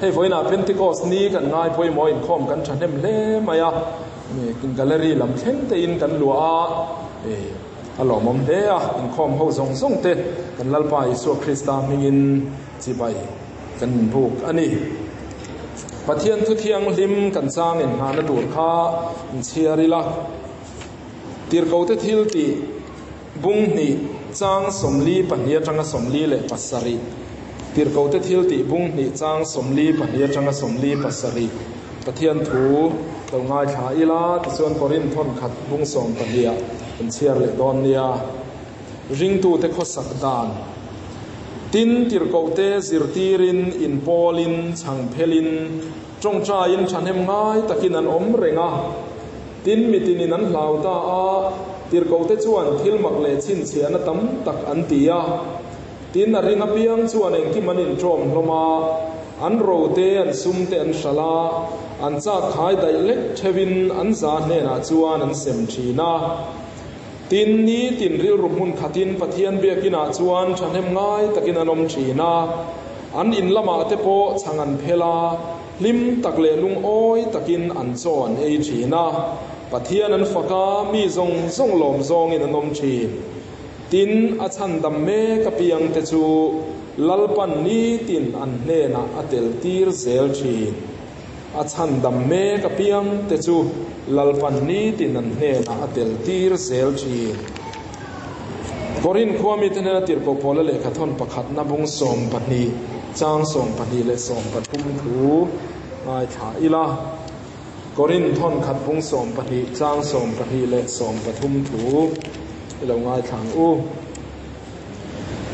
Hei vawiinah Pentecost ni kan ngai pawimawh inkhawm kan thahnem hle mai a, gallery lam thleng tein kan luah a, a lawmawm hle a, inkhawm ho zawng zawng te kan Lalpa Isua Krista hmingin chibai kan inbuk a ni. Pathian thu thianghlim kan chang inhnahna tur kha inchhiar ila, Tirhkohte thil tih bung hnih chang 42 atanga 47 Tirhkohte thil tih bung hnih chang 42 atanga 47 Pathian thu lo ngaithla ila tichuan Korinth thawn khat bung 12 ah kan chhiar leh dawn nia. Ringtute khawsak dan Tin, tirhkohte zirtirin, inpawlin, chhangphelin, tawngtaiin thahnem ngai takin an awm reng a. Tin, mitinin an hlau ta a, tirhkohte chuan thil mak leh chhinchhiahna tam tak an ti a. Tin, a ring apiang chuan engkim an inṭawm hlawm a, an rote, an sumte an hralh a, an chak khai daih lek ṭheuhin an za hnenah chuan an sem ṭhin a. Tin, nitin rilru hmun khatin Pathian biakinah chuan ṭhahnem ngai takin an awm ṭhin a, an in lamah te pawh chhang an phel a, hlim tak leh lungawi takin an chaw an ei ṭhin a, Pathian an fak a, mi zawng zawng lawm zawngin an awm ṭhin. Tin, a chhandam mek apiangte chu Lalpan nitin an hnenah a tel tir zel ṭhin. A chhandam mek apiang te chu Lalpan nitin an hnenah a tel tir zel thin. Korinth khua mite hnena tirhkoh Paula lehkhathawn pakhatna bung 12, chang 12 leh 13 thu ngaithla ila. Korinth thawn khat bung 12, chang 12 leh 13 thu i lo ngaithla ang u.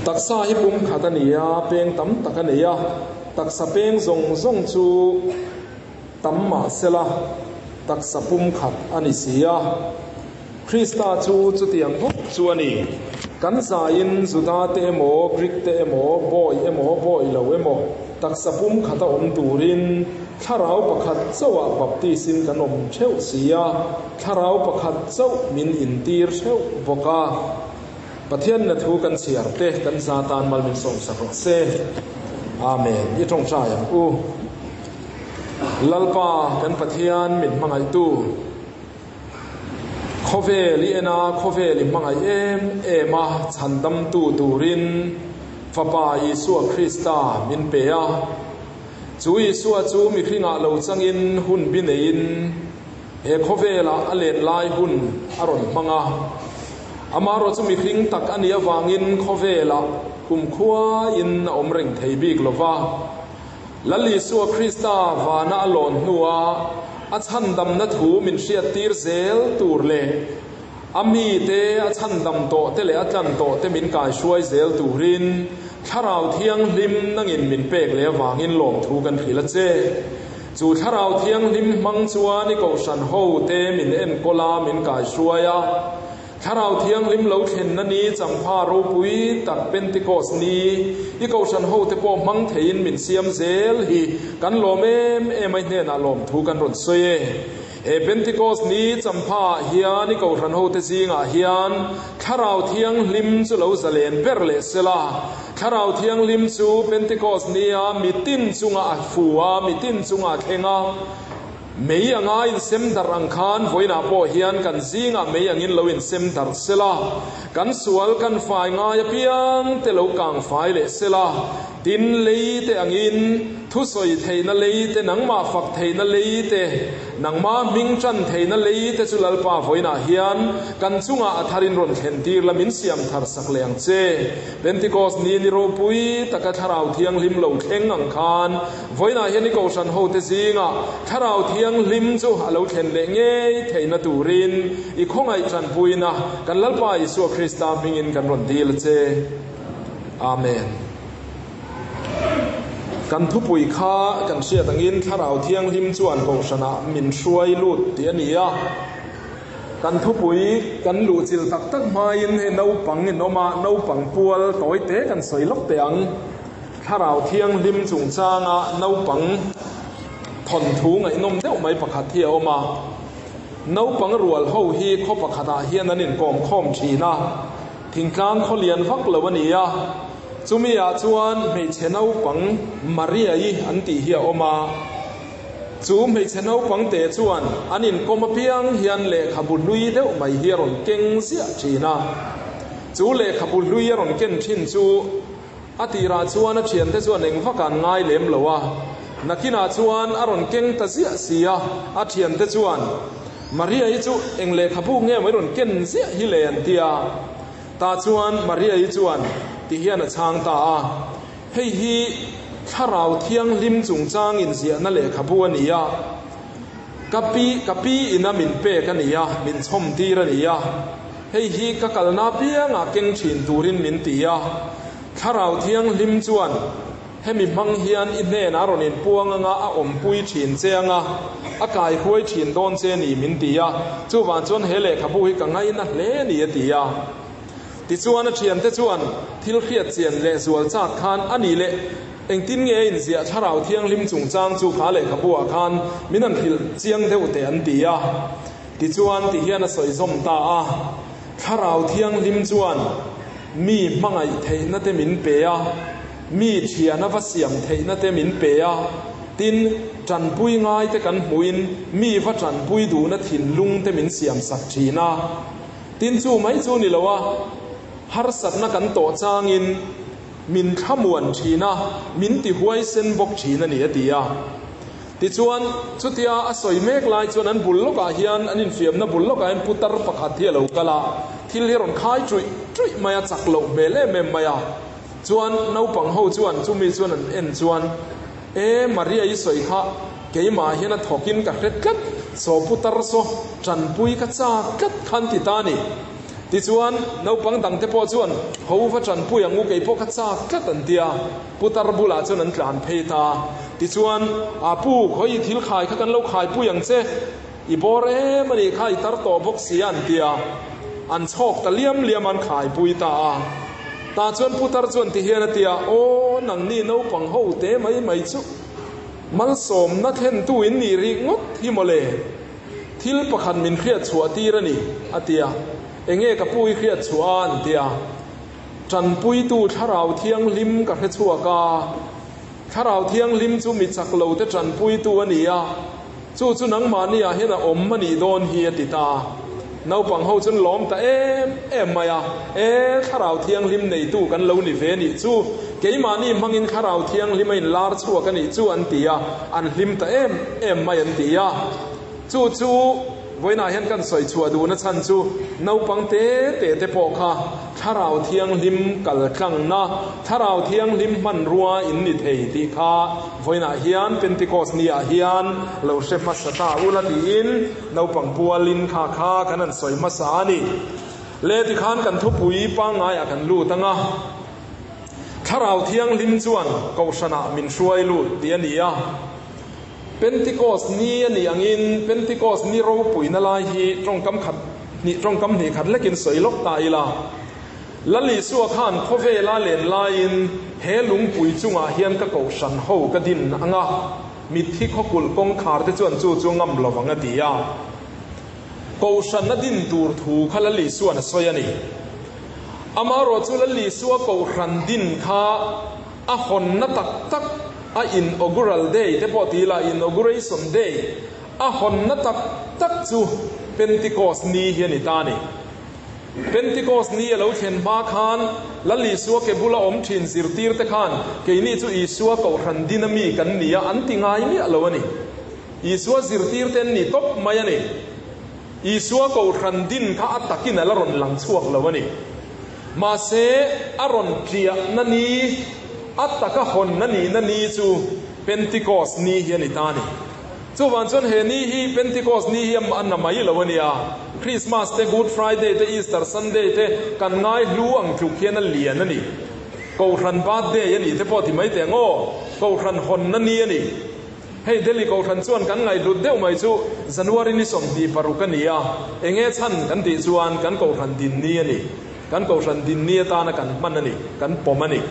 Taksa hi pum khat a ni a, peng tam tak a nei a, taksa peng zawng zawng chu tam mah sela taksa pum khat a ni si a. Krista chu chutiang bawk chu a ni. Kan zaiin Juda te emaw, Greek te emaw, bawi emaw, bawi lo emaw, taksa pum khata awm turin thlarau pakhat chauhah baptisin kan awm theuh si a, thlarau pakhat chauh min intir theuh bawk a. Pathian na thu kan chhiar te kan za tan mal min sawm sak rawh se. Amen. I tawngtai ang u. Lalpa kan Pathian min hmangaihtu khawvel i en a, khawvel i hmangaih em em a, chhandamtu turin Fapa Isua Krista min pe a. Chu Isua chu mihringah lo changin hun bi neiin He khawvelah a len lai hun a rawn hmang a, amaherawh chu mihring tak a nih avangin khawvelah kumkhuain a awm reng thei bik lo va. Lal Isua Krista vana a lawn hnua a chhandamna thu min hriattir zel tur leh a mite a chhandam tawhte leh a tlan tawhte min kaihruai zel turin Thlarau Thianghlim nangin min pek leh avangin lawmthu kan hrilh a che. Chu Thlarau Thianghlim hmang chuan i Kohhran ho te min enkawl a, min kaihruai a. Thlarau Thianghlim lo thlenna ni champha ropui tak Pentecost ni i Kohhran ho te pawh hmang theiin min siam zel hi kan lawm em em a, i hnenah lawmthu kan rawn sawi e. He Pentecost ni champha ah hian i Kohhran ho te zingah hian Thlarau Thianghlim chu lo zalen ber leh sela, Thlarau Thianghlim chu Pentecost nia mitin chunga a fu a, mitin chunga a thleng a. Mei anga insem darh ang khan vawiinah pawh hian kan zingah mei angin lo insem darh sela, kan sual kan fai ngai apiang te lo kang fai leh sela, tin lei te angin thusawi theihna lei te, nangmah fak theihna lei te, Nangmah hming ṭan theihna lei te chu Lalpa vawiinah hian kan chungah a tharin rawn thlen tir la min siam thar sak leh ang che. Pentecost ni ni ropui taka Thlarau Thianghlim lo thleng ang khan vawiinah hian i Kohhran hote zingah Thlarau Thianghlim chu a lo thlen leh ngei theihna turin i khawngaih ṭanpuina kan Lalpa Isua Krista hmingin kan rawn dil a che. Amen. Kan thupui kha kan hriat angin Thlarau Thianghlim chuan Kohhranah min hruai lut tih a ni a. Kan thupui kan luhchilh tak tak hmain hei naupang in awm a, naupang pual tawi te kan sawi lawk teh ang. Thlarau Thianghlim chungchanga naupang thawnthu ngaihnawm deuh mai pakhat hi a awm a. Naupang rual ho hi khaw pakhatah hian an inkawm khawm thin a, thingtlang khaw lian vak lo a ni a. Chumi ah chuan hmeichhe naupang Maria-i an tih hi a awm a. Chu hmeichhe naupang te chuan an inkawm apiang hian lehkhabu hlui deuh mai hi a rawn keng ziah thin a. Chu lehkhabu hlui a rawn ken thin chu a tirah chuan a thiante chuan eng vak an ngai lem lo a. Nakinah chuan a rawn keng ta ziah si a, a thiante chuan, Maria-i chu eng lehkhabu nge maw i rawn ken ziah hi le an ti a. Tah chuan Maria-i chuan ti hian a chhang ta a, Hei hi Thlarau Thianghlim chungchang inziahna lehkhabu a ni a, ka pi ka pi ina min pek a ni a, min chhawmtir a ni a. Hei hi ka kalna apiangah keng thin turin min ti a. Thlarau Thianghlim chuan hemi hmang hian i hnenah a rawn inpuang anga a awmpui thin che anga a kaihuai thin dawn che ni min ti a, chuvang chuan he lehkhabu hi ka ngaina hle a ni a ti a. Tichuan a thiante chuan thil hriat chian leh zual chak khan a nih leh engtin nge a inziah Thlarau Thianghlim chungchang chu kha lehkhabu ah khan min han hrilh chiang deuh teh an ti a. Tichuan tihian a sawi zawm ta a, Thlarau Thianghlim chuan mi hmangaih theihna te min pe a, mi thiana va siam theihna te min pe a, tin, tanpui ngai te kan hmuhin mi va tanpui duhna thinlung te min siam sak thin a. Tin chu mai chu ni lo a, harsatna kan tawh changin min thlamuan thin a, min ti huaisen bawk thin a ni a ti a. Tichuan, chutia a sawi mek lai chuan an bul lawkah hian, an infiamna bul lawkah hian putar pakhat hi a lo kal a, thil hi a rawn khai ṭuih ṭuih mai a, chak loh hmel em em mai a. Chuan naupang ho chuan chumi chuan an en chuan, E Maria i sawi kha keimah hian a thawkin ka hre tlat, saw putar saw tanpui ka chak tlat khan ti ta ni. Tichuan naupang dangte pawh chuan ho va tanpui ang u keipawh ka chak tlat an ti a, putar bulah chuan an tlan phei ta. Tichuan a pu khawi thil khai kha kan lo khaipui ang che. I bawr em a nih kha i tar tawh bawk si a an ti a, an chhawk ta liam liam a an khaipui ta a. Tah chuan putar chuan ti hian a ti a, Aw nangni naupang ho te mai mai chu malsawmna thlentu in nih rih ngawt hi mawle, thil pakhat min hriat chhuah tir a ni a ti a, Enge ka pu i hriat chhuah a an ti a, Tanpuitu Thlarau Thianghlim ka hre chhuak a, Thlarau Thianghlim chu mi chak lo te tanpuitu a ni a, chu chu nangmahni ah hian a awm a nih dawn hi a ti ta a. Naupang ho chuan lawm ta em em mai a, E, Thlarau Thianghlim neitu kan lo ni ve nih chu, keimahni hmangin Thlarau Thianghlim a inlar chhuak a nih chu an ti a, an hlim ta em em mai an ti a. Chu chu vawiinah hian kan sawi chhuah duhna chhan chu naupang te te te pawh kha Thlarau Thianghlim kal tlangna, Thlarau Thianghlim hmanrua in ni thei tih kha vawiinah hian Pentecost ni ah hian lo hre hmasa ta ula tiin naupang pualin kha kha kan han sawi hmasa a ni. Le tikhan kan thupui pangngaiah kan lut ang a, Thlarau Thianghlim chuan Kohhranah min hruai lut tih a ni a. Pentecost ni a nih angin Pentecost ni ropuina lai hi tawngkam khat hnih tawngkam hnih khat lekin sawi lawk ta ila. Lal Isua khan khawvela len laiin he lungpui chungah hian ka kohhran ho ka din ang a, mitthi khawkulh kawngkhar te chuan chu chu ngam lo ang a ti a. Kohhran a din tur thu kha Lal Isua'n a sawi a ni. Amaherawh chu Lal Isua kohhran din kha A hawnna tak tak, a inaugural day te pawh ti ila, inauguration day, a hawnna tak tak chu Pentecost ni hi a ni ta a ni. Pentecost ni a lo thlen hma khan Lal Isua ke bula awm thin zirtir te khan keini chu Isua Kohhran din ami kan ni a an ti ngai miah lo a ni. Isua zirtir te an ni tawp mai a ni. Isua Kohhran din kha a takin a la rawn lang chhuak lo a ni. Mahse, a rawn tliahna ni, a taka hawnna nihna ni chu Pentecost ni hi a ni ta a ni. Chuvang chuan he ni hi Pentecost ni hi a na mai lo a nia. Christmas te, Good Friday te, Easter Sunday te kan ngai hlu ang tluk hian a lian a ni. Kohhran birthday a nih te pawh ti mai teh ang aw. Kohhran hawnna ni a ni. Hei Delhi Kohhran chuan kan ngaihhlut deuh mai chu January ni 26 a ni a, enge chhan kan tih chuan kan Kohhran din ni a ni. Kan Kohhran din ni atana kan hman a ni, kan pawm a ni.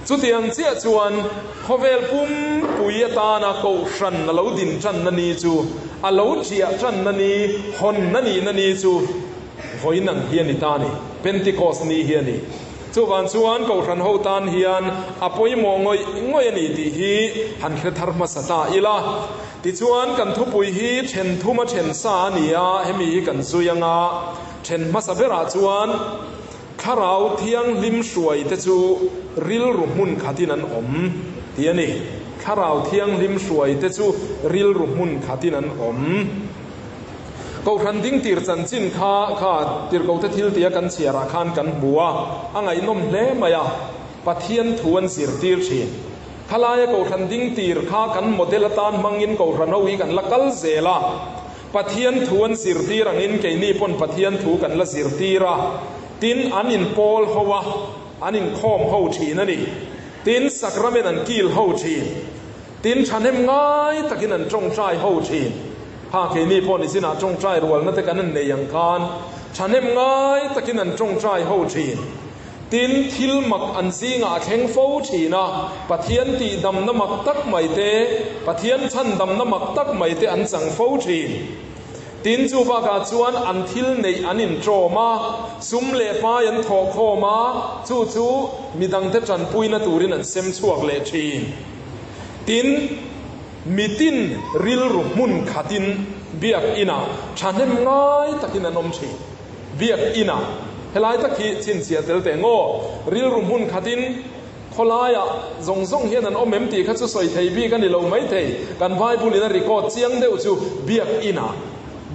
Chutiang chiah chuan khawvel pumpui atana Kohhran a lo din tanna ni chu, a lo ṭiah tanna ni, hawnna nihna ni chu vawiin ang hi a ni ta a ni, Pentecost ni hi a ni. Chuvang chuan Kohhran ho tan hian a pawimawh ngawih ngawih a ni tih hi han hre thar hmasa ta ila. Tichuan kan thupui hi then thum a then sa a ni a, hemi hi kan zui anga then hmasa berah chuan Thlarau Thianghlim hruai te chu rilru hmun khatin an awm tih a ni. Thlarau Thianghlim hruai te chu rilru hmun khatin an awm. Kohhran ding tir chanchin kha kha tirhkote thil tia kan chhiarah khan kan hmu a, a ngaihnawm hle mai a, Pathian thu an zirtir thin. Khalaia Kohhran ding tir kha kan model atan hmangin Kohhran ho hi kan la kal zel a, Pathian thu an zirtir angin keini pawn Pathian thu kan la zirtir a, tin an inpawl ho a, an inkhawm ho thin a ni. Tin, sakramen an kil ho thin. Tin, thahnem ngai takin an tawngtai ho thin. Ha, keini pawh nichinah tawngtai rualna te kan han nei ang khan thahnem ngai takin an tawngtai ho thin. Tin, thil mak an zingah a thleng fo thin a, Pathian tihdamna mak tak mai te, Pathian chhandamna mak tak mai te an chang fo thin. Tin, chu bakah chuan an thil neih an inṭawm a, sum leh pai an thawhkhawm a, chu chu midangte tanpuina turin an sem chhuak leh thin. Tin, mitin rilru hmun khatin biak inah thahnem ngai takin an awm thin. Biak inah helai tak hi chhinchhiah tel teh ngaw, rilru hmun khatin khawlaiah zawng zawng hian an awm em tih kha chu sawi thei bik a ni lo maithei. Kan Bible in a record chiang deuh chu biak inah,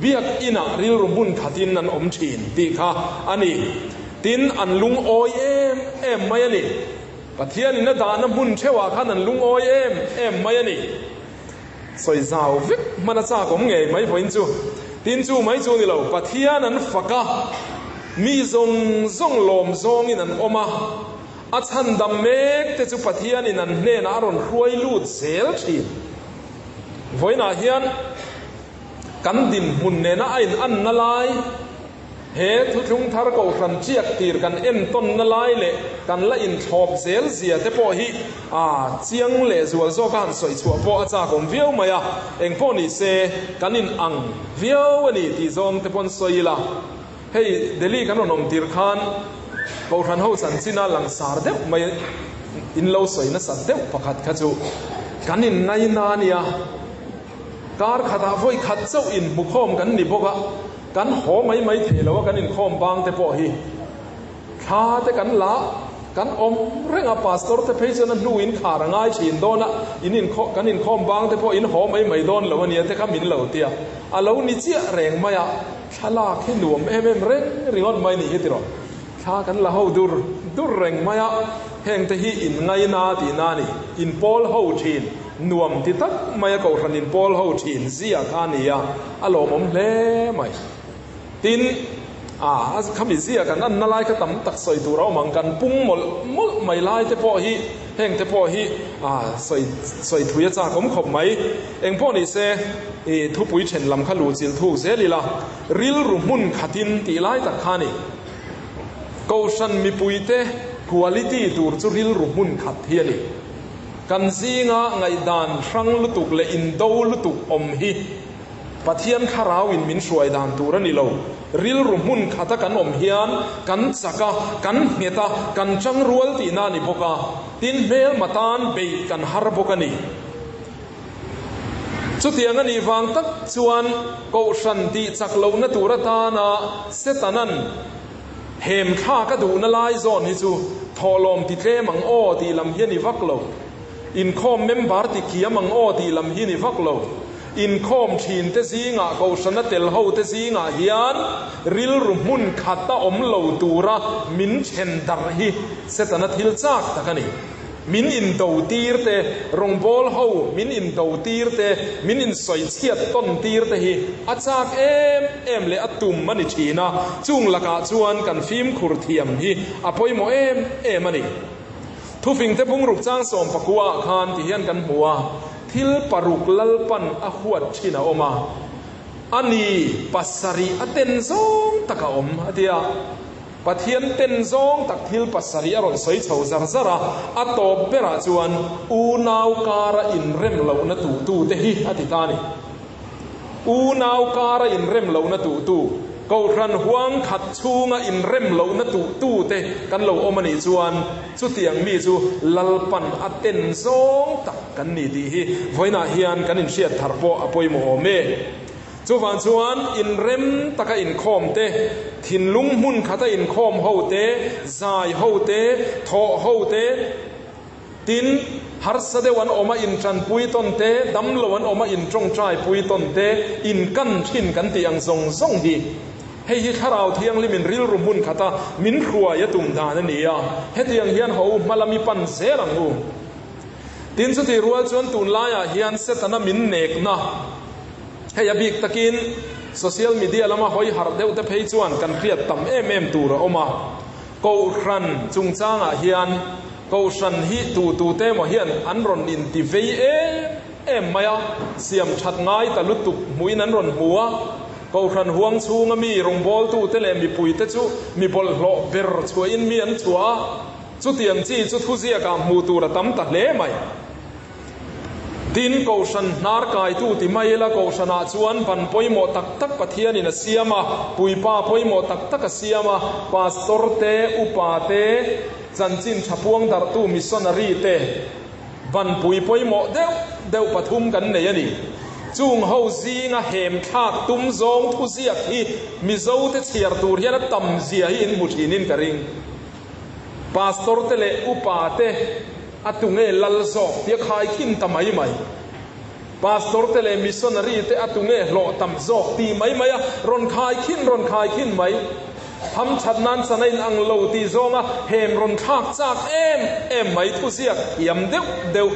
biak inah rilru hmun khatin an awm thin tih kha a ni. Tin, an lungawi em em mai a ni. Pathianin a dahna hmun theuhah khan an lungawi em em mai a ni. Sawi zau vek hman a chak awm ngei mai vawiin chu. Tin chu mai chu ni lo, Pathian an fak a, mi zawng zawng lawm zawngin an awm a, a chhandam mek te chu Pathianin an hnenah a rawn hruai lut zel thin. Vawiinah hian kan dinhmun nena a inanna lai, He thuthlung thar kohhran chiak tir kan entawnna lai leh kan la inthlawp zel zia te pawh hi a chiang leh zual zawk a han sawi chhuah pawh a chak awm viau mai a, eng pawh ni se kan in ang viau a ni tih zawng te pawn sawi ila. Hei Delhi kan rawn awm tir khan kohhran ho chanchin a langsar deuh mai in lo sawi nasat deuh pakhat kha chu kan in ngaina a nia, kar khatah vawi khat chauh inhmukhawm kan ni bawk a. Kan haw mai mai thei lo a, kan inkhawm bang te pawh hi thla te kan la, kan awm reng a, pastor te phei chuan a hnu in khar a ngai thin dawn a, in inkhawm, kan inkhawm bang te pawh in haw mai mai dawn lo a nia te kha min lo ti a, a lo ni chiah reng mai a, thlalak hi nuam em em reng ringawt mai nih hi tiraw, thla kan la ho dur dur reng mai a, heng te hi in ngaina tihna a ni, in pawl ho thin. Nuam ti tak mai a kohhran in pawl ho thin zia kha a ni a, a lawmawm hle mai. Tin, a khami zia kan anna lai kha tam tak sawi tur a awm ang, kan pung mawlh mawlh mai lai te pawh hi, heng te pawh hi a sawi sawi thui a chak awm khawp mai. Eng pawh ni se, i thupui then lam kha luhchilh thuk zel ila, rilru hmun khatin tih lai tak kha a ni. Kohhran mipuite quality tur chu rilru hmun khat hi a ni. Kan zinga ngaihdan hrang lutuk leh indo lutuk awm hi Pathian Thlarauin min hruai dan tur a ni lo. Rilru hmun khata kan awm hian kan chak a, kan nghet a, kan tangrual tihna a ni bawk a, tin hmelma tan beih kan har bawk a ni. Chutiang a nih vang tak chuan Kohhran tih chak lohna tur atana Setanan, Hem thla ka duhna lai zawn hi chu thawhlawm ti tlem ang aw tih lam hi a ni vak lo. Inkhawm member ti kiam ang aw tih lam hi a ni vak lo. Inkhawm thin te zingah, Kohhrana tel ho te zingah hian rilru hmun khat a awm lo tura min then darh hi Setana thil chak tak a ni. Min indo tir te, rawngbawl ho min indo tir te, min insawi chhiat tawn tir te hi a chak em em leh a tum a ni thin a, chung lakah chuan kan fimkhur thiam hi a pawimawh em em a ni. Thufingte bungruk chang 19 ah khan ti hian kan hmu a, thil paruk Lalpan a huat thin a awm a, a ni pasarih a ten zawng tak a awm a ti a. Pathian ten zawng tak thil pasarih a rawn sawi chho zar zar a, a tawp berah chuan unau kara inrem lohna tuhtute hi a ti ta a ni. Unau kara inrem lohna tuhtu. Kohhran huang khat chhunga inrem lohna tuhtute kan lo awm a nih chuan chutiang mi chu Lalpan a ten zawng tak kan ni tih hi vawiinah hian kan inhriat thar pawh a pawimawh awm e. Chuvang chuan inrem taka inkhawm te, thinlung hmun khata inkhawm ho te, zai ho te, thawh ho te, Tin, harsa deuh an awm a inṭanpui tawn te, damlo an awm a inṭawngṭaipui tawn te, inkan ṭhin kan tih ang zawng zawng hi. Hei hi Thlarau Thianghlimin rilru hmun khata min hruai a tum dan a ni a, hetiang hian ho hma lam i pan zel ang u. Tin, chutih rual chuan tunlaiah hian Setana min nekna, hei a bik takin social media lama hawi harh deuh te phei chuan kan hriat tam em em tur a awm a. Kohhran chungchangah hian Kohhran hi tu tute emaw hian an rawn inti vei em em mai a, siam that ngai ta lutuk hmuhin an rawn hmu a. Kohhran huang chhunga mi rawngbawltute leh mipuite chu mi bawlhhlawh ber chhuahin mi an chhuah a, chutiang chi chu thuziakah hmuh tur a tam ta hle mai. Tin, Kohhran hnar kaitu ti mai ila Kohhranah chuan ban pawimawh tak tak Pathianin a siam a, puipa pawimawh tak tak a siam a, Pastor te, Upa te, Chanchin tha puang darhtu Missionary te, ban pui pawimawh deuh deuh pathum kan nei a ni. Chung ho zinga hem thlak tum zawng thuziak hi Mizote chhiar tur hian a tam zia hi in hmu thinin ka ring. Pastor te leh Upa te a tu nge lal zawk tia khai khin ta mai mai. Pastor te leh missionary te a tu nge hlawh tam zawk ti mai mai a rawn khai khin rawn khai khin mai. Hamthat nan sana in ang lo tih zawnga hem rawn thlak chak em em mai thuziak thiam deuh deuh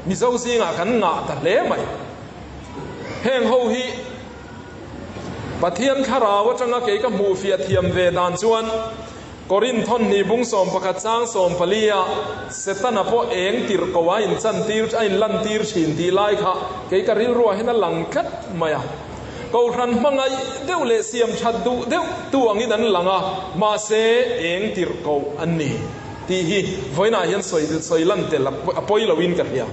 Mizo zingah kan ngah ta hle mai. Heng ho hi Pathian thlarau atanga kei ka hmuhfiah thiam ve dan chuan Korinth thawhnih bung 11 chang 14 ah Setana pawh eng tirh ko a inchantir a inlantir thin tih lai kha kei ka rilruah hian a lang tlat mai a. Kohhran hmangaih deuh leh siam that duh deuh tu angin an lang a, mahse eng tirh ko an ni tih hi vawiinah hian sawi sawi lan tel a pawi loin ka hria.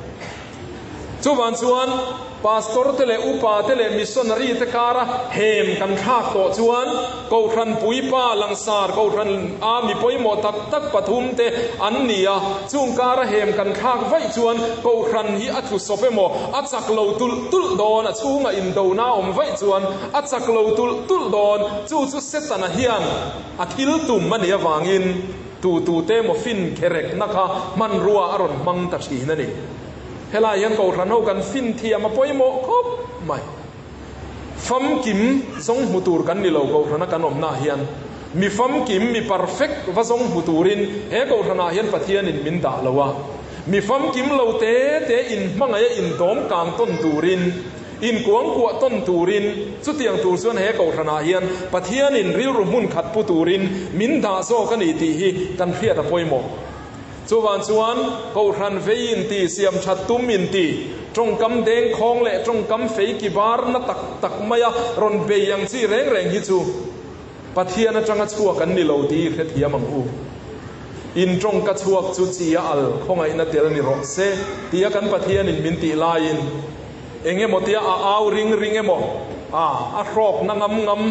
Chuvang chuan Pastor te leh Upa te leh Missionary te kara hem kan thlak tawh chuan Kohhran puipa langsar Kohhran a mi pawimawh tak tak pathum te an ni a, chung kara hem kan thlak vaih chuan Kohhran hi a tlu sawp emaw a chak lo tulh tulh dawn, a chhunga indona awm vaih chuan a chak lo tulh tulh dawn, chu chu Setana hian a thil tum a nih avangin Tu tute emaw fin kherekna kha hmanrua a rawn hmang ta thin a ni. Helai hian Kohhran ho kan fin thiam a pawimawh khawp mai. Famkim zawng hmu tur kan ni lo Kohhrana kan awmnaah hian. Mi famkim, mi perfect va zawng hmu turin he Kohhranah hian Pathianin min dah lo a. Mi famkim lo te te inhmangaih a indawm kang tawn turin, Inkuangkuah tawn turin, chutiang tur chuan he Kohhranah hian Pathianin rilru hmun khat pu turin min dah zawk a ni tih hi kan hriat a pawimawh. Chuvang chuan Kohhran vei inti, siam that tum inti, tawngkam dengkhawng leh tawngkam fei ki bar na tak tak maia rawn bei ang chi reng reng hi chu Pathian atanga chhuak an ni lo tih i hrethiam ang u. In tawngka chhuak chu chi a al khawngaihna tel ni rawh se tia kan Pathianin min tih laiin eng emaw tia a au ring ring emaw a a hrawkna ngam ngam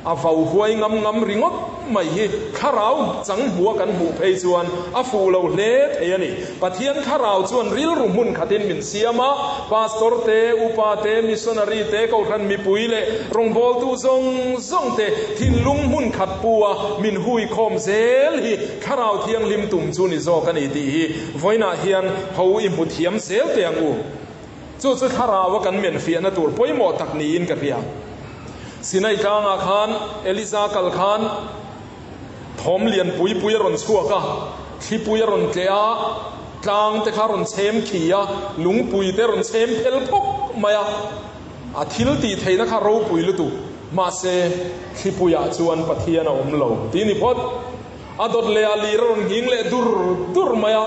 a vau huai ngam ngam ringawt mai hi thlarau chang hmua kan hmuh phei chuan a fuh lo hle thei a ni. Pathian thlarau chuan rilru hmun khatin min siam a, Pastor te, Upa te, Missionary te, Kohhran mipui leh rawngbawltu zawng zawng te thinlung hmun khat pu a min hui khawm zel hi thlarau thianghlim tum chu ni zawk a ni tih hi vawiinah hian ho i hmu thiam zel teh ang u. Chu chu thlarau a kan men fiahna tur pawimawh tak niin ka hria. Sinai tlangah khan Eliza kal khan thawm lian pui pui a rawn chhuak a, thlipui a rawn tleh a, tlang te kha a rawn chhem khi a, lungpui te a rawn chhem phel phawk mai a. A thil tih theihna kha ropui lutuk, mahse thlipuiah chuan Pathian a awm lo tih ni phawt. A dawt leh a lir a rawn nghing leh dur dur mai a.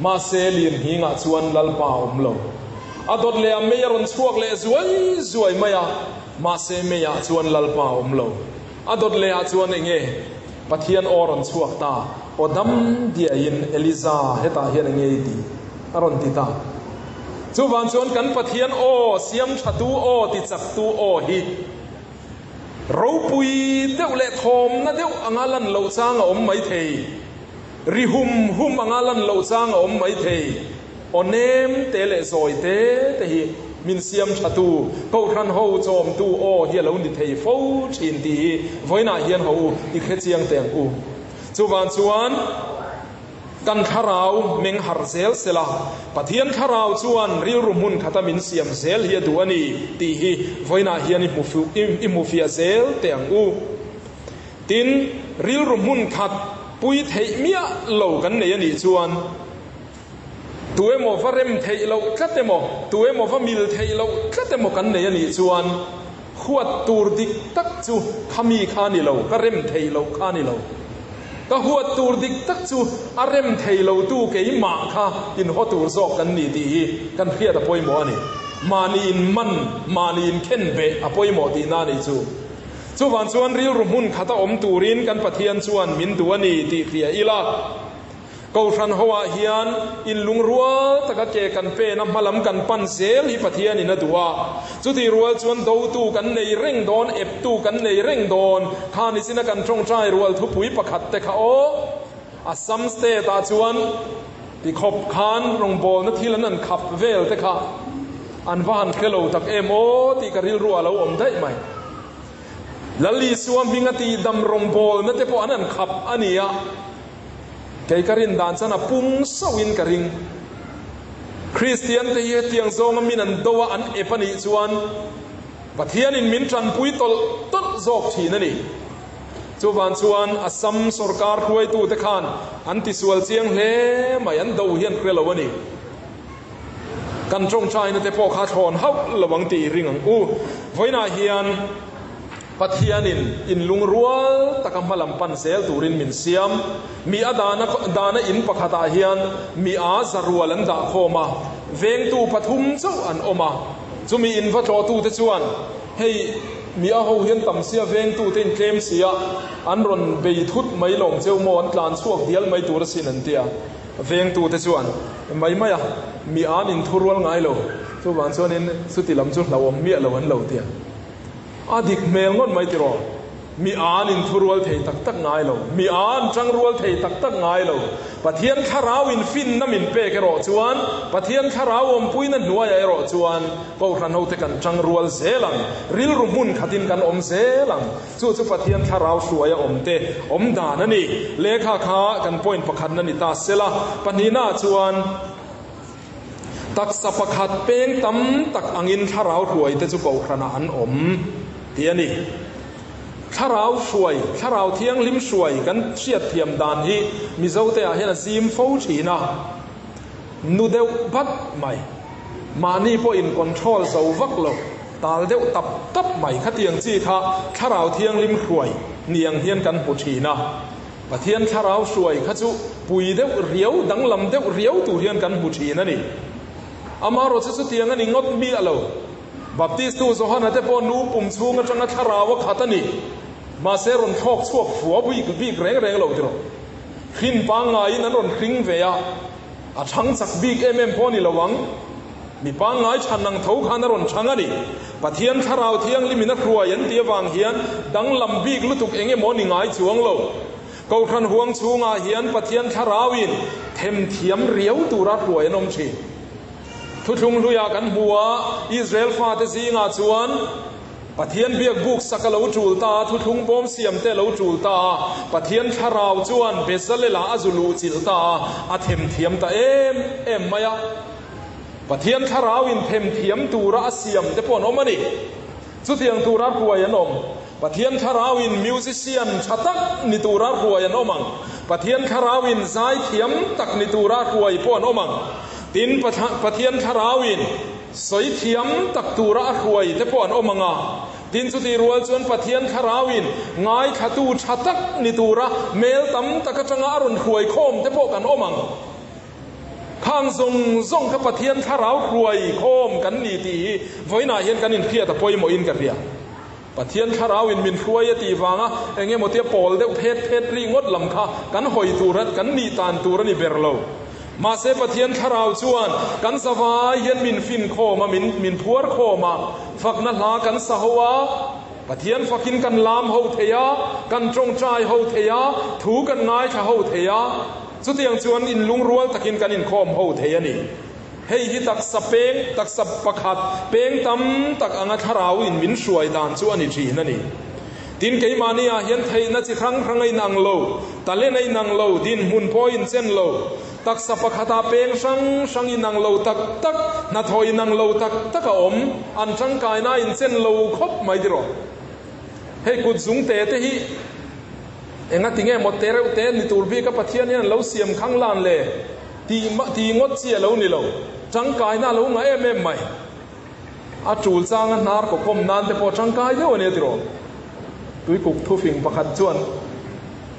Mahse, lirnghingah chuan Lalpa a awm lo. A dawt leh a mei a rawn chhuak leh zuai zuai mai a, mahse meiah chuan Lalpa a awm lo. A dawt lehah chuan eng nge Pathian aw a rawn chhuak ta? Aw dam diaiin, Eliza, hetah hian eng nge i tih? a rawn ti ta. Chuvang chuan kan Pathian aw, siam thatu aw, tichaktu aw hi. Ropui deuh leh thawmna deuh anga lan loh chang a awm mai thei. Ri hum hum anga lan loh chang a awm mai thei. Aw nem te leh zawi te te hi min siam thatu, Kohhran ho chawmtu aw hi a lo ni thei fo thin tih hi vawiinah hian ho u i hre chiang teh ang u. Chuvang chuan kan thlarau meng harh zel sela, Pathian thlarau chuan rilru hmun khata min siam zel hi a duh a ni tih hi vawiinah hian i i hmu fiah zel teh ang u. Tin, rilru hmun khat pui theih miah lo kan nei a nih chuan, Tu emaw va rem theih loh tlat emaw, tu emaw va mil theih loh tlat emaw kan nei a nih chuan huat tur dik tak chu kha mi kha a ni lo, ka rem theih loh kha a ni lo. Ka huat tur dik tak chu a rem thei lotu keimah kha inhaw tur zawk kan ni tih hi kan hriat a pawimawh a ni. Mahni inman, mahni inkhenbeh a pawimawh tihna a nih chu. Chuvang chuan rilru hmun khata awm turin kan Pathian chuan min duh a ni tih hria ila. Kohhran hoah hian inlungrual taka ke kan pen a, hmalam kan pan zel hi Pathianin a duh a. Chutih rual chuan dotu kan nei reng dawn, eptu kan nei reng dawn. Kha nichina kan tawngtai rual thupui pakhat te kha aw, Assam state ah chuan tikhawp khan rawngbawlna thil an han khap vel te kha an va han hre lo tak em aw tih ka rilru a lo awm daih mai. Lal Isua hminga tihdam rawngbawlna te pawh an han khap a ni a. Kei ka rin dan chuan a pung sauhin ka ring. Kristiante hi hetiang zawnga min an do a, an ep a nih chuan Pathianin min tanpui tawlh tawlh zawk thin a ni. Chuvang chuan Assam sorkar hruaitute khan an tisual chiang hle mai, an do hi an hre lo a ni. Kan tawngtaina te pawh kha thlawn hauh lo ang tih i ring ang u. Vawiinah hian Pathianin inlungrual taka hmalam pan zel turin min siam. Mi a dana dana in pakhatah hian mi a zarual an dah khawm a, vengtu pathum chauh an awm a. Chumi in va tlawhtute chuan, Hei, mi a ho hian tam sia vengtute in tlem sia, an rawn bei thut mai lawng cheu maw, an tlan chhuak dial mai tur asin an ti a. Vengtute chuan, Mai mai a, mi an inthurual ngai lo, chuvang chuanin chuti lam chu hlauhawm miah lo an lo ti a. A dik hmel ngawt mai tiraw? Mi an inthurual thei tak tak ngai lo. Mi an tangrual thei tak tak ngai lo. Pathian thlarau in finna min pek erawh chuan, Pathian thlarau awmpuina hnuaiah erawh chuan Kohhran hote kan tangrual zel ang. Rilru hmun khatin kan awm zel ang. Chu chu Pathian thlarau hruaia awmte awm dan a ni. Lehkha kha kan point pakhatna ni ta sela, pahnihnaah chuan, Taksa pakhat peng tam tak angin thlarau hruaite chu kohhranah an awm tih a ni. Thlarau hruai, thlarau thianghlim hruai kan hriatthiam dan hi Mizote-ah hian a zim fo thin a, nu deuh bat mai, mahni pawhin control zo vak lo, tal deuh tap tap mai khatiang chi kha thlarau thianghlim hruai ni ang hian kan hmu thin a. Pathian thlarau hruai kha chu pui deuh riau, danglam deuh riau tur hian kan hmu thin a ni. Amaherawh chu chutiang a ni ngawt miah lo. Baptistu Johana te pawh nu pum chhung atanga thlarau a khat a ni. Mahse rawn thlawk chhuak fua bik bik reng reng lo tiraw. Hrin pangngaiin an rawn hring ve a, a chhang chak bik em em pawh a ni lo ang. Mi pangngai chhan ang tho khan a rawn chhang a ni. Pathian Thlarau Thianghlimin a hruai an tih avang hian danglam bik lutuk eng emaw ni ngai chuang lo. Kohhran huang chhungah hian Pathian Thlarauin themthiam riau tura hruai an awm thin. Thuthlung hluiah kan hmu a, Israel fate zingah chuan Pathian biak buk sak a lo tul ta a, thuthlung bawm siam te a lo tul ta a, Pathian Thlarau chuan Bezalela a zu luhchilh ta a, a themthiam ta em em mai a. Pathian Thlarau in themthiam tura a siam te pawh an awm a ni. Chutiang tura hruai an awm. Pathian Thlarau in musician tha tak ni tura hruai an awm ang. Pathian Thlarau in zaithiam tak ni tura hruai pawh an awm ang. Tin, Pathian Thlarau in sawi thiam tak tura a hruai te pawh an awm ang a. Tin, chutih rual chuan Pathian Thlarau in ngaithlatu tha tak ni tura mel tam tak atanga a rawn hruai khawm te pawh kan awm ang. Khang zawng zawng kha Pathian thlarau hruai khawm kan ni tih hi vawiinah hian kan inhriat a pawimawhin ka hria. Pathian thlarauin min hruai a tih vanga eng emaw tia pawl deuh phet phet ri ngawt lam kha kan hawi tur a, kan nih tan tur a ni ber lo. Mahse Pathian thlarau chuan kan zavai hian min fin khawm a, min min phuar khawm a, fakna hla kan sa ho a. Pathian fakin kan lam ho thei a, kan tawngtai ho thei a, thu kan ngaithla ho thei a, chutiang chuan inlungrual takin kan inkhawm ho thei a ni. Hei hi taksa peng, taksa pakhat peng tam tak anga thlarau in min hruai dan chu a ni thin a ni. Tin, keimahni ah hian theihna chi hrang hrang a inang lo, talent a inang lo, dinhmun pawh a inchen lo. Taksa pakhatah peng hrang hrang inang lo tak tak, hnathawh inang lo tak tak a awm, an tangkaina a inchen lo khawp mai tiraw. Hei kut zung te te hi enga tinge maw te reuh te ni tur bika Pathian hian an lo siam khang lan le tih tih ngawt chi a lo ni lo. Tangkaina a lo ngah em em mai. A tul changa hnar kaw kawm nan te pawh tangkai deuh a nia tiraw. Tuikuk thufing pakhat chuan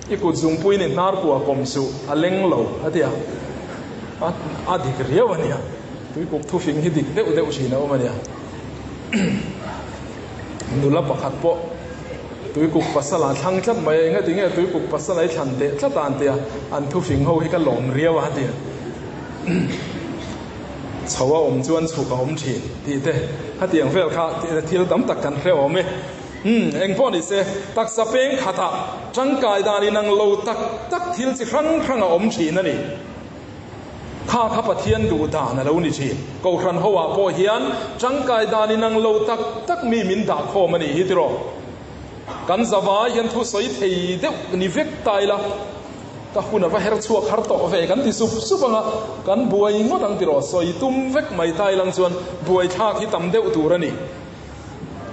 i kut zungpuiin i hnar kua kawm suh a leng lo a ti a, a dik riau a nia. Tuikuk thufing hi dik deuh deuh thin a awm a nia. Nula pakhat pawh tuikuk pasal a thlang tlat mai a, engati nge tuikuk pasal a i thlan teh tlat a an ti a, an thufing ho hi ka lawm riau a a ti a. Chho a awm chuan chhuk a awm thin tih te khatiang vel kha thil tam tak kan hre awm e. Umm eng pawh ni se, taksa peng khatah tangkai dan inang lo tak tak thil chi hrang hrang a awm thin a ni. Kha kha Pathian duh dan a lo ni thin. Kohhran ho ah pawh hian tangkai dan inang lo tak tak mi min dah khawm a nih hi tiraw. Kan zavai hian thu sawi thei deuh ni vek ta ila. Ka hun a va her chhuak har tawh ve kan ti sup sup ang a, kan buai ngawt ang tiraw sawi tum vek mai ta ilang chuan buai thlak hi tam deuh tur a ni.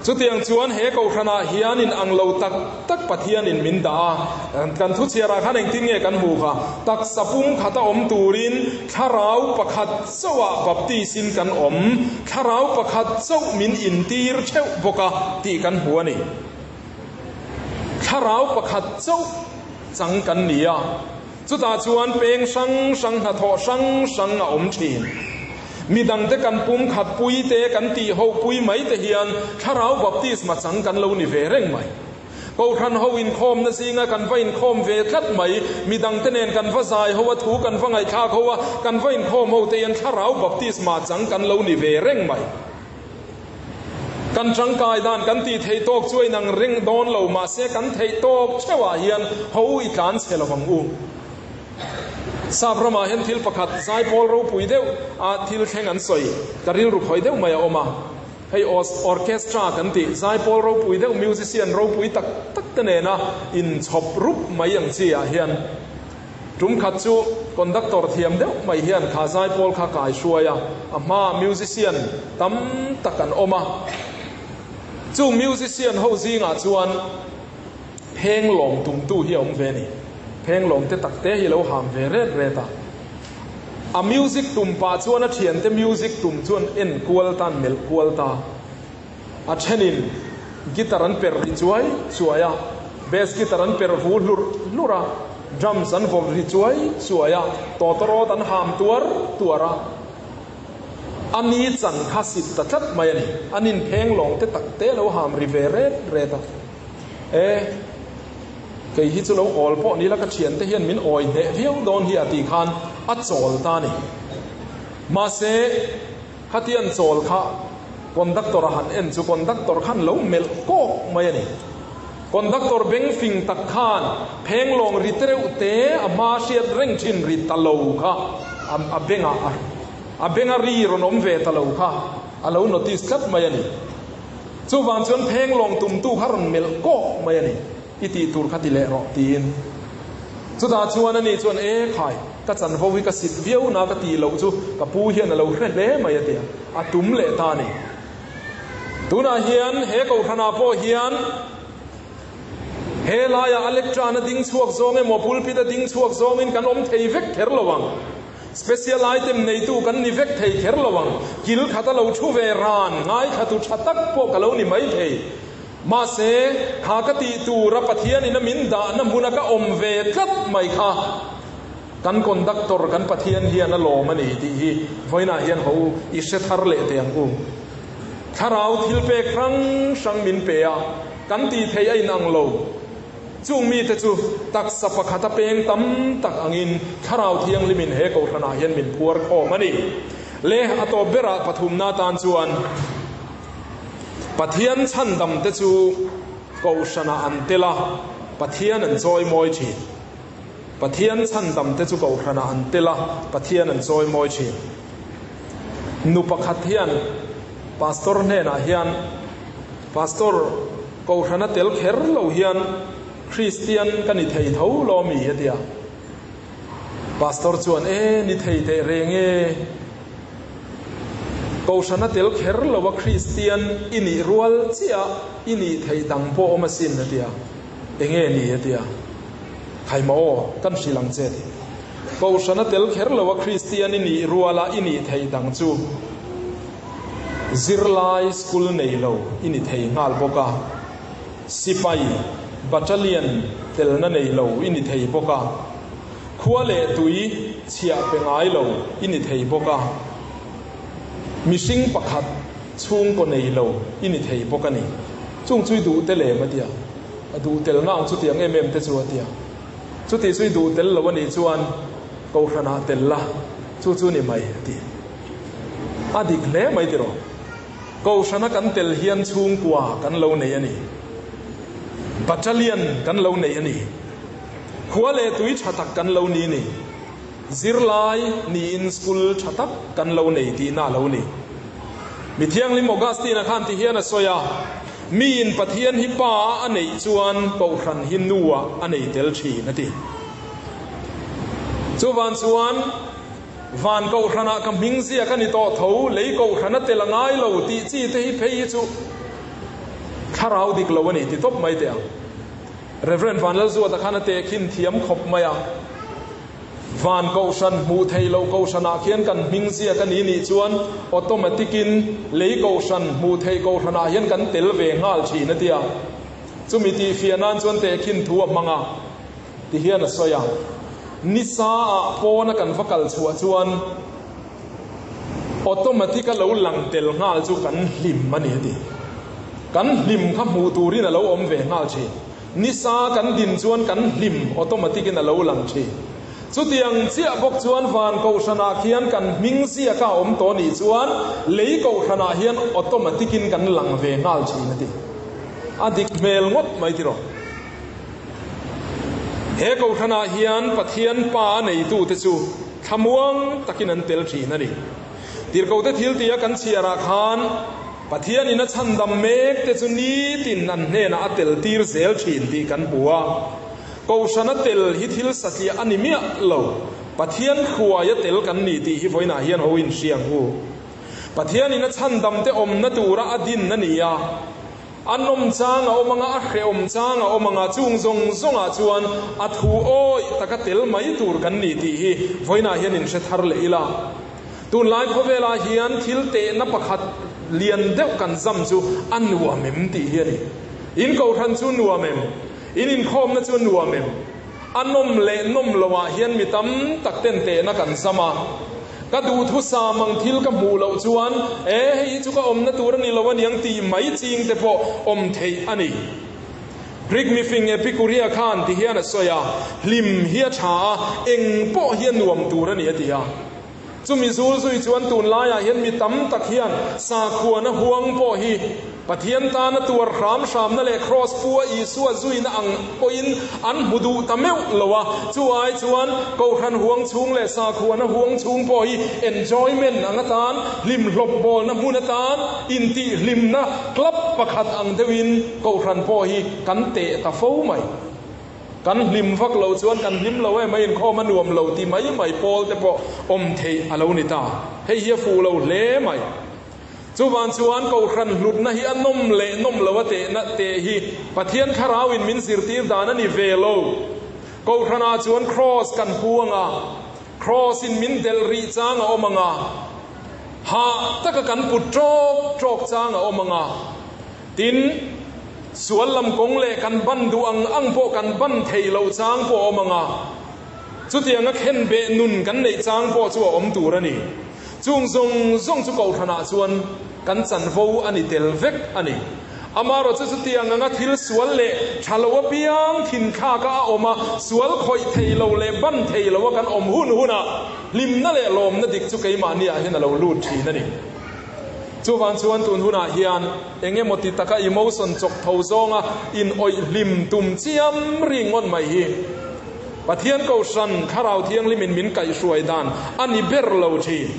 Chutiang chuan he kohhranah hian in ang lo tak tak Pathianin min dah a, kan thuchhiarah khan engtin nge kan hmu kha? Taksa pum khata awm turin thlarau pakhat chauhah baptis-in kan awm, thlarau pakhat chauh min intir theuh bawk a tih kan hmu a ni. Thlarau pakhat chauh chang kan ni a, chutah chuan peng hrang hrang hnathawh hrang hrang a awm thin. Mi dangte kan pum khat pui te kan tih ho pui mai te hian thlarau baptisma chang kan lo ni ve reng mai. Kohhran ho inkhawmna zinga kan va inkhawm ve tlat mai, mi dangte nen kan va zai ho a, thu kan va ngaihthlak ho a, kan va inkhawm ho te hian thlarau baptisma chang kan lo ni ve reng mai. Kan tangkai dan kan tih theih tawk chu a inang reng dawn lo, mahse kan theih tawk theuhah hian ho i tlan chhe lo ang u. Sap ramah hian thil pakhat zaipawl ropui deuh a thil thleng an sawi, ka rilru khawi deuh mai a awm a. Hei orchestra kan tih, zaipawl ropui deuh musician ropui tak tak te nena inchhawp rup mai ang chi ah hian Tum khat chu conductor thiam deuh mai hian kha zaipawl kha kai hruai a, a hmaah musician tam tak an awm a. Chung musician ho zingah chuan pheng lawm tumtu hi a awm ve a ni. Pheng lawm te tak te hi lo ham ve ret ret a. A music tum pah chuan a thiante music tum chuan en kual ta, an melh kual ta. A thenin guitar an perh ri chuai chuai a, bass guitar an perh vu hlurh hlurh a, drums an vawm ri chuai chuai a, tawtawrawt an ham tuar tuar a. A ni chan kha sit ta tlat mai a ni. An inpheng lawng te tak te lo ham ri ve ret ret a. E, kei hi chu lo awl pawh ni la ka thiante hian min awi hneh viau dawn hi a tih khan a chawl ta a ni. Mahse. Khatian chawl kha conductor a han en chu conductor khan lo melh kawk mai a ni. Conductor beng fing tak khan phenglawng ri tereuh te a hma hriat reng thin ri ta lo kha a bengah a benga ri rawn awm ve ta lo kha a lo notice tlat mai a ni. Chuvang chuan phenglawng tumtu kha rawn melh kawk mai a ni. I tih tur kha ti leh rawh tiin. Chutah chuan ani chuan, E khai, ka chanvo hi ka sit viau na ka tih loh chu ka pu hian a lo hre hle mai a ti a, a tum leh ta a ni. Tunah hian he kohhranah pawh hian he laiah a lectern a ding chhuak zawng emaw pulpit a ding chhuak zawngin kan awm thei vek kher lo ang. Special item neitu kan ni vek thei kher lo ang. Kil khat a lo thu ve ran, ngaithla tu tha tak pawh ka lo ni mai thei. Mahse, kha ka tih tura Pathianin a min dahna hmuna ka awm ve tlat mai kha kan conductor kan Pathian hian a lawm a ni tih hi vawiinah hian ho u i hre thar leh teh ang u. Thlarau thilpek hrang hrang min pe a, kan tih theih a inang lo. Chung mite chu taksa pakhata peng tam tak angin Thlarau Thianghlimin he kohhranah hian min phuar khawm a ni. Le, a tawp berah pathumna tan chuan. Pathian chhandamte chu Kohhranah an tel a, Pathian an chawimawi thin. Pathian chhandamte chu Kohhranah an tel a, Pathian an chawimawi thin. Nu pakhat hian Pastor hnenah hian, Pastor, Kohhrana tel kher lo hian Kristian ka ni thei tho lo mi? a ti a. Pastor chuan, E, ni thei teh reng e. Kohhrana tel kher lo a Kristian i nih rual chiah i nih theih dang pawh awm asin, a ti a. Enge ni? a ti a. Khaima aw, kan hrilh ang che, a ti. Kohhrana tel kher lo a Kristian i nih ruala i nih theih dang chu zirlai school nei lo i ni thei nghal bawk a. Sipai battalion telna nei lo i ni thei bawk a, khua leh tui chhiah pe ngai lo i ni thei bawk a, mihring pakhat chhungkaw nei lo i ni thei bawk a ni. Chung chu i duh tel em? a ti a. A duh tel ngang chutiang em em te chu a ti a. Chuti chu i duh tel lo a nih chuan Kohhranah tel la, chu chu ni mai a ti. A dik hle mai tiraw? Kohhrana kan tel hian chhungkua kan lo nei a ni. Battalion kan lo nei a ni. Khua leh tui tha tak kan lo ni ni. Zirlai niin school tha tak kan lo nei tihna a lo ni. Mi Thianghlim Augustine-a khan ti hian a sawi a, Miin Pathian hi Pa a a neih chuan Kohhran hi Nu ah a nei tel thin a ti. Chuvan chuan. Van kohhranah ka hming ziak a ni tawh tho, lei kohhran a tel a ngai lo tih chi te hi phei hi chu thlarau dik lo a ni ti tawp mai teh ang. Rev. Vanlalzuata khan a tehkhin thiam khawp mai a, Van kohhran hmuh theih loh kohhranah khian kan hming ziak a ni nih chuan automatic in lei kohhran hmuh theih kohhranah hian kan tel ve nghal thin a ti a. Chumi tihfiah nan chuan tehkhin thu a hmang a. Ti hian a sawi a, Nisa ah pawna kan va kal chhuah chuan automatic a lo lang tel nghal chu kan hlim a ni a ti. Kan hlim kha hmuh turin a lo awm ve nghal thin. Nisa kan din chuan kan hlim automatic in a lo lang thin. Chutiang chiah bawk chuan van kohhranah khian kan hming ziaka a awm tawh nih chuan lei kohhranah hian automatic in kan lang ve nghal thin a ti. A dik hmel ngawt mai tiraw. He kohhranah hian Pathian Pa a neitute chu thlamuang takin an tel thin a ni. Tirhkohte thiltia kan chhiarah khan Pathianin a chhandam mekte chu nitin an hnenah a tel tir zel thin tih kan hmu a. Kohhrana tel hi thil satliah a ni miah lo, Pathian hruaia tel kan ni tih hi vawiinah hian ho inhria ang u. Pathianin a chhandamte awmna tura a din a ni a. A nawm chang a awm anga, a hrehawm chang a awm anga, chung zawng zawngah chuan a thu awih taka tel mai tur kan ni tih hi vawiinah hian in hre thar leh ila. Tunlai khawvelah hian thil tehna pakhat lian deuh kan zam chu a nuam em tih hi a ni. In kohhran chu nuam em? In inkhawmna chu nuam em? A nawm leh nawm loah hian mi tam tak ten tehna kan zam a. Ka duhthusam ang thil ka hmuh loh chuan, E, hei hi chu ka awmna tur a ni lo aniang tih mai ching te pawh awm theih a ni. Greek mifing Epikuria khan ti hian a sawi a, Hlim hi a tha a, eng pawh hi a nuam tur a ni a ti a. Chumi zul zui chuan tunlaiah hian mi tam tak hian sakhuana huang pawh hi Pathian tana tuar hram hramna leh Kraws pua Isua zuina ang pawhin an hmu duh ta meuh lo a, chu ai chuan Kohhran huang chhung leh sakhuana huang chhung pawh hi enjoyment ang atan, hlimhlawp bawlna hmun atan, intihhlimna club pakhat ang deuhin Kohhran pawh hi kan teh ta fo mai. Kan hlim vak loh chuan kan hlim lo em a, inkhawm a nuam lo ti mai mai pawl te pawh awm theih a lo ni ta. Hei hi a fuh lo hle mai. Chuvang chuan Kohhran hlutna hi a nawm leh nawm lo a tehna teh hi Pathian Thlarauin min zirtir dan a ni ve lo. Kohhranah chuan Kraws kan pu ang a, Kraws-in min delh rih chang a awm ang a, hah taka kan put ṭawk ṭawk chang a awm ang a, tin, sual lam kawng leh kan ban duh ang ang pawh kan ban theih loh chang pawh a awm ang a, chutianga khenbeh nun kan neih chang pawh chu a awm tur a ni. Chung zawng zawng chu Kohhranah chuan kan chanvo a ni tel vek a ni. Amaherawh chu chutiang anga thil sual leh tha lo apiang thinthlaka a awm a, sual khawih thei lo leh ban thei lo a kan awm hun hunah hlimna leh lawmna dik chu keimahniah hian a lo lut thin a ni. Chuvang chuan tun hunah hian eng emaw ti taka emotion chawk tho zawnga in awih hlim tum chiam ringawt mai hi Pathian Kohhran Thlarau Thianghlimin min kaihhruai dan a ni ber lo thin.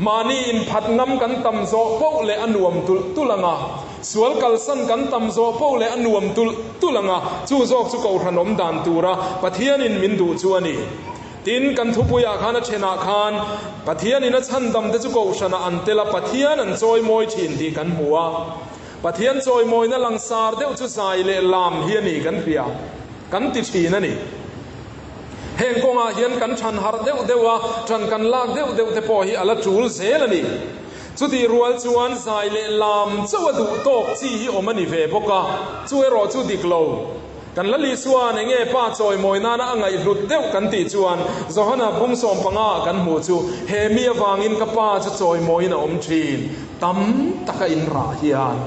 Mahni inphat ngam kan tam zawh poh leh a nuam tulh tulh ang a, sual kalsan kan tam zawh poh leh a nuam tulh tulh ang a, chu zawk chu Kohhran awm dan tura Pathianin min duh chu a ni. Tin, kan thupuiah khan a thenah khan Pathianin a chhandamte chu Kohhranah an tel a, Pathian an chawimawi thin tih kan hmu a. Pathian chawimawina langsar deuh chu zai leh lam hi a ni kan hria, kan ti thin a ni. Heng kawngah hian kan than harh deuh deuh a, tan kan lak deuh deuh te pawh hi a la tul zel a ni. Chutih rual chuan zai leh lam chauh a duh tawk chi hi awm a ni ve bawk a, chu erawh chu dik lo. Kan la Lisuan eng nge pa chawimawi nana a ngaihhlut deuh kan tih chuan Johana bung sawmpanga ah kan hmuh chu he mi avangin ka pa chu chawimawiin a awm thin tam taka in rah hian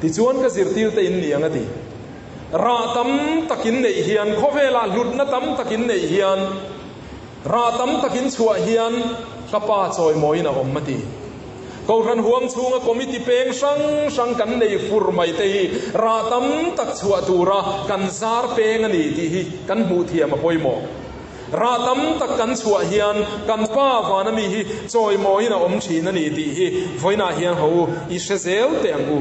tichuan ka zirtirte in ni ang a ti. Rah tam tak in neih hian khawvelah hlutna tam tak in neih hian Rah tam takin chhuah hian ka pa chawimawiin a awm a ti. Kohhran huang chhunga committee peng hrang hrang kan nei fur mai te hi rah tam tak chhuah tura kan zar peng a ni tih hi kan hmuh thiam a pawimawh. Rah tam tak kan chhuah hian kan pa vana mi hi chawimawiin a awm thin a ni tih hi vawiinah hian ho u i hre zel teh ang u.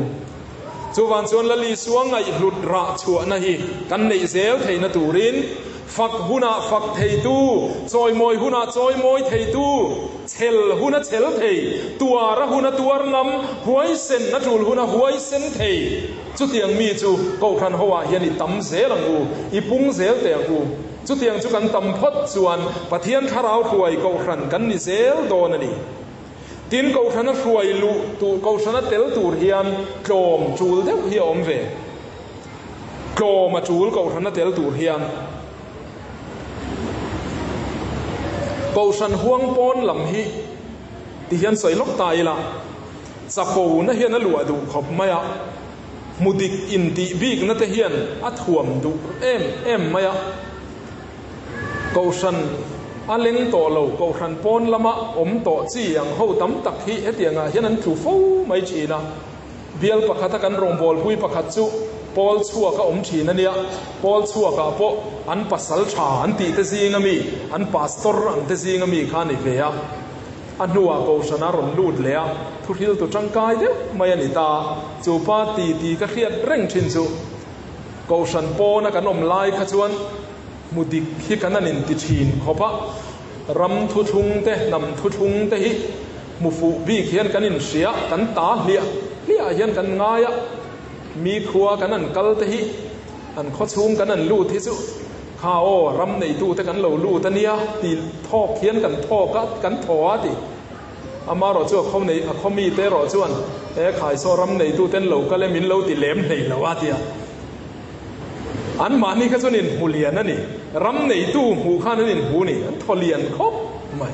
Chuvang chuan Lali Suang ngaihhlut rah chhuahna hi kan neih zel theihna turin Fak hunah fak theitu, chawimawi hunah chawimawi theitu, chhel huna chhel thei, tuara huna tuar ngam, huaisen a tul huna huaisen thei. Chutiang mi chu Kohhran hoah hian i tam zel ang u, i pung zel teh ang u. Chutiang chu kan tam phawt chuan Pathian Thlarau hruai Kohhran kan ni zel dawn a ni. Tin, Kohhrana hruai luh tur, Kohhrana tel tur hian tlawm tul deuh hi a awm ve. Tlawm a tul Kohhrana tel tur hian. Kohhran huang pawn lam hi ti hian sawi lawk ta ila, chapona hian a luah duh khawp mai a, hmu dik intih bikna te hian a thuam duh em em mai a. Kohhran a leng tawh lo, Kohhran pawn lama awm tawh chi ang ho tam tak hi hetiangah hian an tlu fo mai thin a. Bial pakhata kan rawngbawlpui pakhat chu Pawl chhuak a awm thin a nia, Pawl chhuakah pawh an pasal tha an tih te zinga mi, an pastor ang te zinga mi kha a ni ve a. A hnuah Kohhran a rawn lut leh a, thuhriltu tangkai deuh mai a ni ta. Chu pa ti ti ka hriat reng thin chu Kohhran pawna kan awm lai kha chuan hmu dik hi kan an inti thin khawp a, ram thuthlung te, hnam thuthlung te hi hmu fuh bik hian kan inhria, kan ta hliah hliah hian kan ngai a, mi khua kan an kal te hi, an khaw chhung kan an lut hi chu kha aw ram neitu te kan lo lut a nia ti thawk hian kan thawk a, kan thaw a ti. Amarawh chu a khaw nei, a khaw mite erawh chuan he khaisaw ram neituten lo kal e min lo ti lem hlei lo a tia. Anmahni kha chuan inhmu lian a ni. Ram neitu hmuh khan an inhmu ni. An thaw lian khawp mai.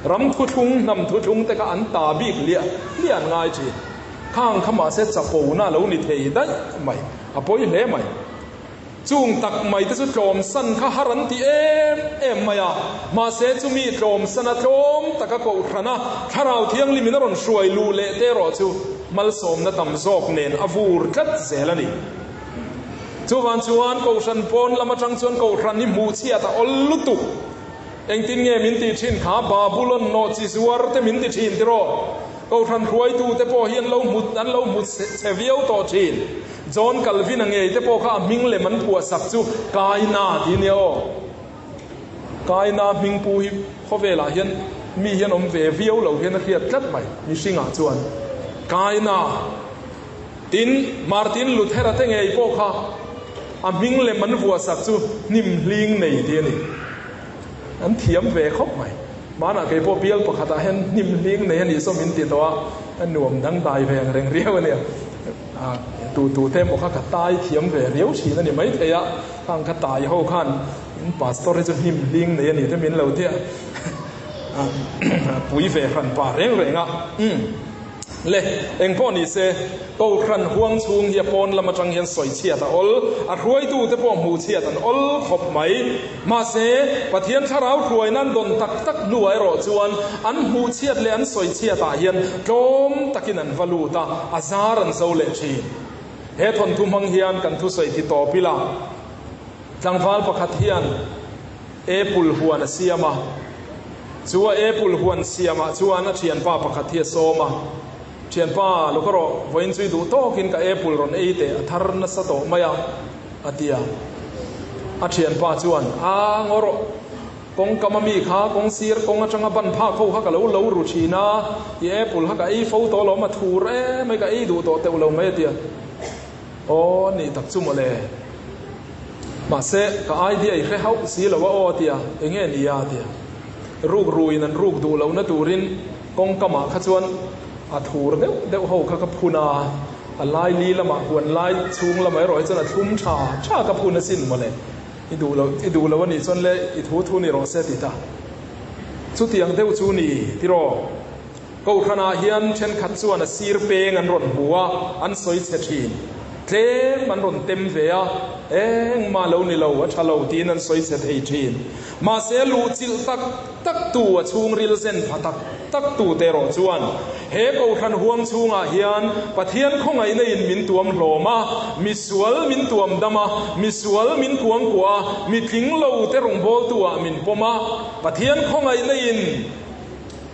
Ram thuthlung, hnam thuthlung te kha an ta bik liah liah an ngai thin. Khang kha mahse chapona a lo ni thei daih mai. A pawi hle mai. Chung tak mai te chu tlawmsan kha har an ti em em mai a, mahse chumi tlawmsan a tlawm taka kohhran a Thlarau Thianghlimin a rawn hruai luh leh te erawh chu malsawmna tam zawk nen a vur tlat zel a ni. Chuvang chuan kohhran pawn lam atang chuan kohhran hi hmuh chhiat a awl lutuk. Engtin nge min tih thin kha Babulon nawh chi zuar te min ti thin tiraw? Kohhran hruaitute pawh hi an lo hmu an lo hmu chhe viau tawh thin. John Calvin-a ngei te pawh kha a hming lem an phuahsak chu Kaina tih a nia aw. Kaina hming pu hi khawvelah hian mi hian awm ve viau lo hian a hriat tlat mai mihringah chuan. Kaina. Tin, Martin Luther-a te ngei pawh kha a hming lem an vuahsak chu hnim hling nei tih a ni. An thiam ve khawp mai. Hmanah kei pawh bial pakhatah hian hnim hling nei a nih saw min ti tawh a, a nuam dangdai ve ang reng riau a nia. Tu tu te emaw kha ka tai thiam ve riau thin a ni maithei a, khang ka tai ho khan in pastor hi chu hnim hling nei a ni te min lo tia pui ve hran pah reng reng a. Umm. Le, engpawh ni se, Kohhran huang chhung hi a pawn lam atang hian sawi chhiat a awl, a hruaitute pawh hmuh chhiat an awl khawp mai. Mahse, Pathian thlarau hruaina an dawn tak tak hnuah erawh chuan an hmuh chhiat leh an sawi chhiatah hian tlawm takin an va lut a, a zar an zo leh thin. He thawnthu hmang hian kan thusawi ti tawp ila, tlangval pakhat hian apple huan a siam a, chu a apple huan siamah chuan a thianpa pakhat hi a sawm a, Thianpa, lo ka rawh, vawiin chu i duh tawkin ka apple rawn ei teh, a thar nasa tawh mai a, a ti a. A thianpa chuan, A, ngaw rawh, kawngkam a mi kha, kawng sir kawng atanga ban phak ho kha ka lo lo ru thin a, i apple kha ka ei fo tawh alawm, a thur em mai, ka ei duh tawh teuh lo mai, a ti a. Aw, nih tak chu mawle. Mahse, ka idea i hre hauh si lo a aw, a ti a, enge ni a, a ti a. Ruk ruin an ruk duh lohna turin kawngkamah kha chuan a thur deuh deuh ho kha ka phun a, a lai li lamah huan lai chhung lamah erawh hi chuan a thlum tha tha ka phun asin mawle. I duh lo, i duh lo a nih chuan le i thu thu ni rawh se ti ta. Chutiang deuh chu ni tiraw? Kohhranah hian thenkhat chuan a sir peng an rawn hmu a, an sawi chhe thin. Tlem an rawn tem ve a, engmah lo ni lo, a tha lo tiin an sawi chhe thei thin. Mahse luhchilh tak tak tu, a chhungril zen pha tak tak tu te erawh chuan he Kohhran huang chhungah hian Pathian khawngaihna in min tuam hlawm a, misual min tuam dam a, misual min kuangkuah a, mitling lo te rawngbawltu ah min pawm a, Pathian khawngaihna in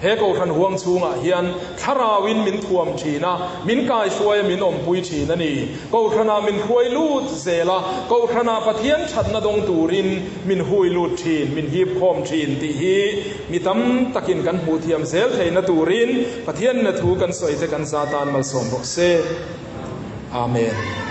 He Kohhran huang chhungah hian Thlarauin min thuam thin a, min kaihruai a, min awmpui thin a ni. Kohhranah min hruai lut zel a, Kohhranah Pathian thatna dawng turin min hui lut thin, min hip khawm thin tih hi mi tam takin kan hmuh thiam zel theihna turin Pathianna thu kan sawi te kan za tan malsawm rawh se. Amen.